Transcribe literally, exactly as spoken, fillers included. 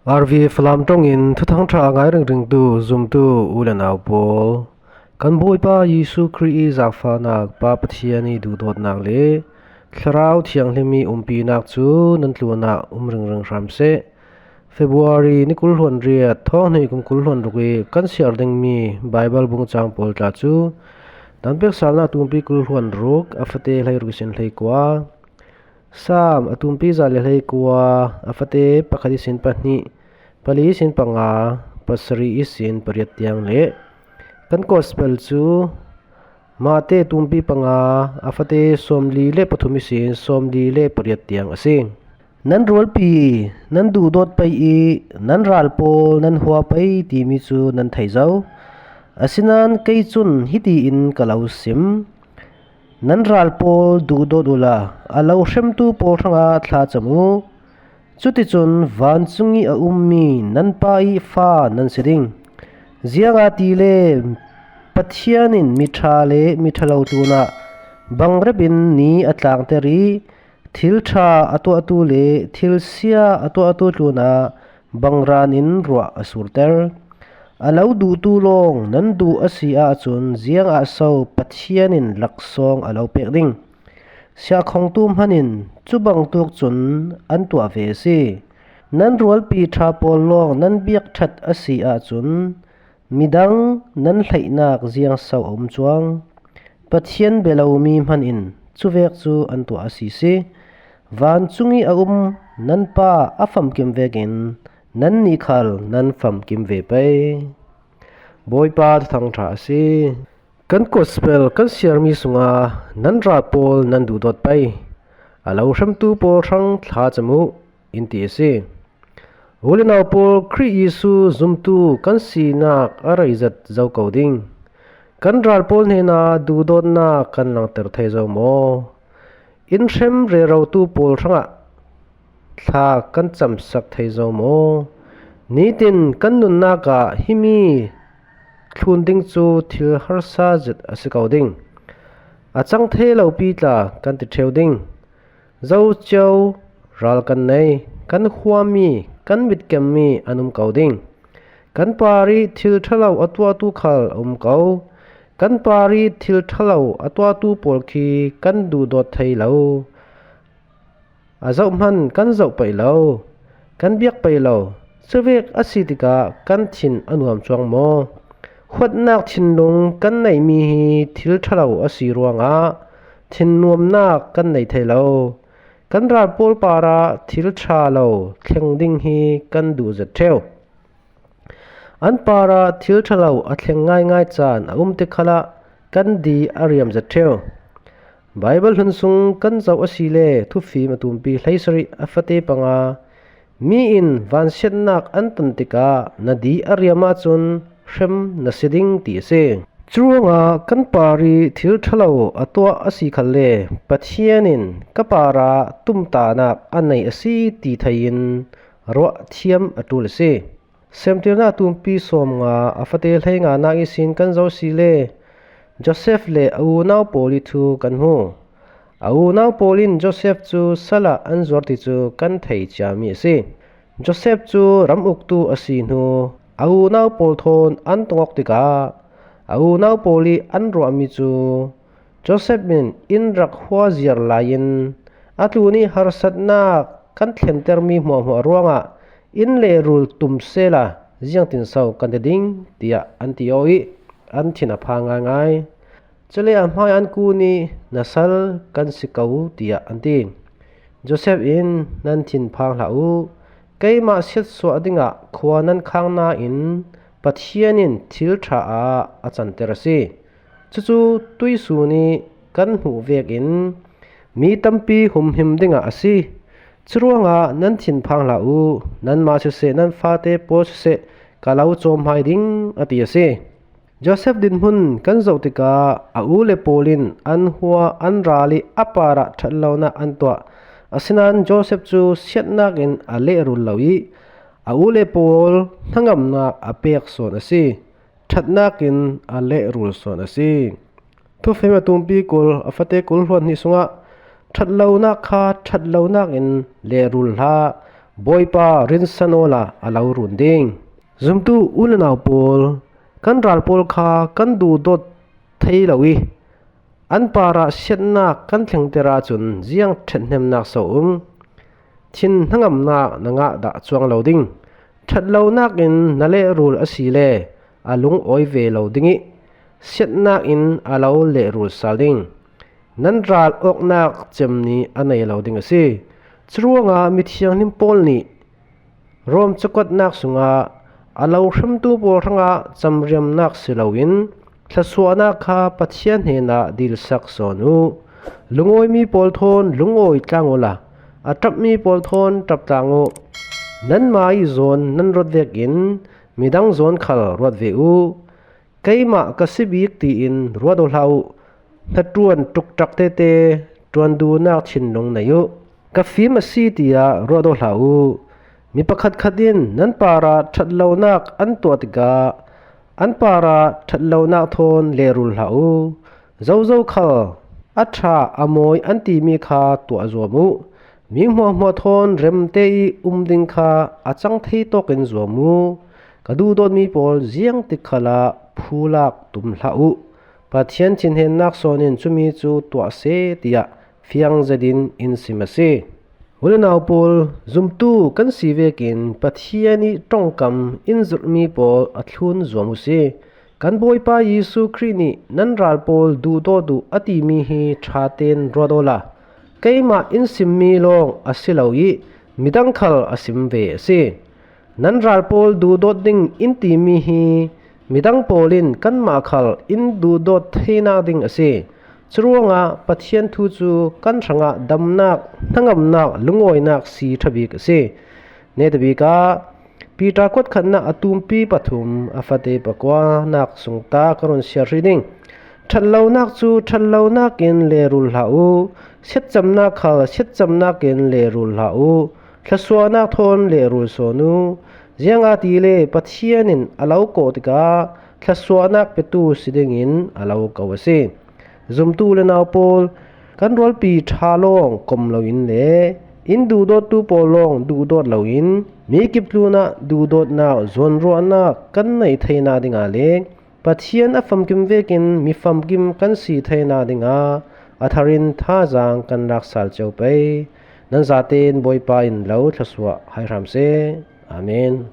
R V F Falam ṭawngin thuthang ṭha a ngai ringringtu zumtu u le nau pawl, kan Bawipa Jesu Khrih i zaangfahnak, Pa Pathian i duhdawtnak le Thlarau Thianghlim i umpinak cu nan tlunah um ringring hram seh. February ni kul hluan riat, thawng hnih kum kul hluan ruk i kan siar dingmi Baibal bung cang pawl tla cu, Daan Peksalnak tumpi kul hluan ruk, a fate hleiruk ihsin hleikua, Salm a tumpi za le hleikua, a fate pakhat ihsin pahnih, pali ihsin panga, pasarih ihsin pariat tiang le kan Gospel cu Mate tumpi panga, a fate sawmli le pathum ihsin sawmli le pariat tiang a si. Nan rualpi nan duhdawt pei i nan ral pawl nan hua pei timi cu nan thei zo. Asinain kei cun hiti in ka lo sim: Nan ral pawl duhdawt uhla, a lo hremtu pawl hrangah thlacam uh. Cuticun vancung i a ummi nan Pa i fa nan si ding. Ziangahtile Pathian in miṭha le miṭhalo tlunah bangrep in ni a tlangter i, thil ṭha a tuahtu le thil sia a tuahtu tlunah bangran in ruah a surter. A lo duhtu lawng nan duh a si ahcun, ziangah so Pathian in laksawng a lo pek ding? Siahkhongtu hman in cu bangtuk cun an tuah ve a si. Nan rualpi ṭha pawl lawng nan biak ṭhat a si ahcun, midang nan hleihnak ziangso a um cuang? Pathian bia lomi hman in cuvek cu an tuah a si si. Vancung i a um nan Pa a famkim vekin nannih khal nan famkim ve pei. Bawipa thuthang ṭha a si. Kan Gospel kan siarmi sungah nan ral pawl nan duhdawt pei, a lo hremtu pawl hrang thlacam uh, in ti a si. U le nau pawl, Khrih Jesu zumtu kan sinak a rei zet zo ko ding. Kan ral pawl hnenah duhdawtnak kan langter thei zo maw? In hrem rerotu pawl hrangah thla kan camsak thei zo maw? Nitin kan nunnak ah himi thlun ding cu thil harsa zet a si ko ding. A cang thei lopi tla kan ti ṭheu ding. Zo cio ral kan nei, kan huami, kan mitkemmi an um ko ding. Kan par i thil ṭhalo a tuahtu khal a um ko. Kan par i thil ṭhalo a tuahtu pawl khi kan duhdawt thei lo. A zoh hman kan zoh pei lo, kan biak pei lo. Cuvek a si tikah kan thin a nuam cuang maw? Huatnak thinlung kan neihmi hi thil ṭhalo a si ruangah thinnuamnak kan nei thei lo. Kan ral pawl parah thil ṭha lo thleng ding hi kan duh zet ṭheu. An parah thil ṭhalo a thleng ngaingai caan a um tik khalah kan di a riam zet ṭheu. Baibal hlun sung kan zoh a si le Thufim a tumpi hleisarih, a fate panga, mi in vansiatnak an ton tikah na di a riam ahcun hrem na si ding, ti a si. Curuangah kan par i thil ṭhalo a tuah a si khalle Pathian in ka parah tumtahnak a nei a si ti thei in ruah thiam a ṭul a si. Semtirnak tumpi sawmnga, a fate hleinganak ihsin kan zoh si le Joseph le a unau pawl i thu kan hmu. A unau pawl in Joseph cu sal ah an zuar ti cu kan thei ciami a si. Joseph cu ram uktu a si hnu, a unau pawl thawn an tong awk tikah a unau pawl i an ruahmi cu, Joseph in inn rak huaziar lai in a tlun i harsatnak kan thlentermi hmuahhmuah ruangah inn le rul tum sehla ziangtinso kan ti ding, tiah an ti aw i an thin a phang ngaingai. Cule a hmai an kun i, na sal kan si ko, tiah an ti. Joseph in, nan thin phang hlah u. Keimah siatsuah dingah khua nan khang nain Pathian in thil ṭha ah a canter a si. Cucu tuisun i kan hmuh vekin mi tampi humhim dingah a si. Curuangah nan thin phang hlah u. Nanmah siseh, nan fate pawl siseh, ka lo cawmhmai ding, a ti a si. Joseph dinhmun kan zoh tikah a u le pawl in an hua an ral i a parah ṭhatlonak an tuah. Asinain Joseph cu siatnak in a lehrul lo i a u le pawl hnangamnak a pek sawn a si. Ṭhatnak in a lehrul sawn a si. Thufim a tumpi kul, a fate kul hluan hnih sungah ṭhatlonak kha ṭhatlonak in lehrul hlah. Bawipa rinsan awla a lo run ding. Zumtu u le nau pawl, kan ral pawl kha kan duhdawt thei lo i, an parah siatnak kan thlengter ahcun ziang ṭhathnemnak so um? Thin hnangamnak na ngah dah cuang lo ding. Ṭhat lonak in na lehrul a si le a lungawi ve lo ding i, siatnak in a lo lehrul sal ding. Nan ral awknak cem ni a nei lo ding a si. Curuangah mithianghlim pawl nih Rom cakuatnak sungah a lo hremtu pawl hrangah camriamnak si loin thluasuahnak kha Pathian hnenah dilsak sawn uh. Lungawimi pawl thawn lungawi tlang uhla, a ṭapmi pawl thawn ṭap tlang uh. Nanmah i zawn nan ruat vekin midang zawn khal ruat ve uh. Keimah ka si bik tiin ruat aw hlah uh. Hnaṭuan ṭukṭak tete, ṭuan duhnak thinlung nei uh. Ka fim a si tiah ruat aw hlah uh. Mi pakhatkhat in nan parah ṭhat lonak an tuah tikah an parah ṭhat lonak thawn lehrul hlah uh. Zozo khal a ṭha a mawi an timi kha tuah zuam uh. Mi hmuahhmuah thawn remte i um ding kha a cang thei tawkin zuam uh. Ka duhdawtmi pawl ziangtik khalah phulak tum hlah uh. Pathian thinhennak sawn in cumi cu tuah seh tiah fiang zetin in sim a si. U le nau pawl, zumtu kan si vekin Pathian i ṭongkam in zirhmi pawl a thlun zuam uh si. Kan Bawipa Jesuh Khrih nih nan ral pawl duhdawt uh a timi hi ṭha tein ruat awla, keimah in simmi lawng a si lo i midang khal a sim ve a si. Nan ral pawl duhdawt ding in timi hi midang pawl in kanmah khal in duhdawt theinak ding a si. Curuangah Pathian thu cu kan hrangah damnak, hnangamnak, lungawinak si ṭha bik a si. Netabik ah Peter kuatkhatnak a tumpi pathum a fate pakuanak sung ta ka run siar hrih ding. Ṭhat lonak cu ṭhat lonak in lehrul hlah uh. Siatcamnak khal siatcamnak in lehrul hlah uh. Thluasuahnak thawn lehrul sawn uh. Ziangahtile Pathian in a lo kawh tikah thluasuahnak petu si dingin a lo ko a si. Zumtu le nau pawl, kan rualpi ṭha lawng kom loin le in duhdawttu pawl lawng duhdawt loin mi kip tlunah duhdawtnak, zawnruahnak kan neih theinak dingah le Pathian a famkim vekin mi famkim kan si theinak dingah a thar in thazaang kan lak sal cio pei. Nan zatein Bawipa in lo thluasuah hai hram seh. Amen.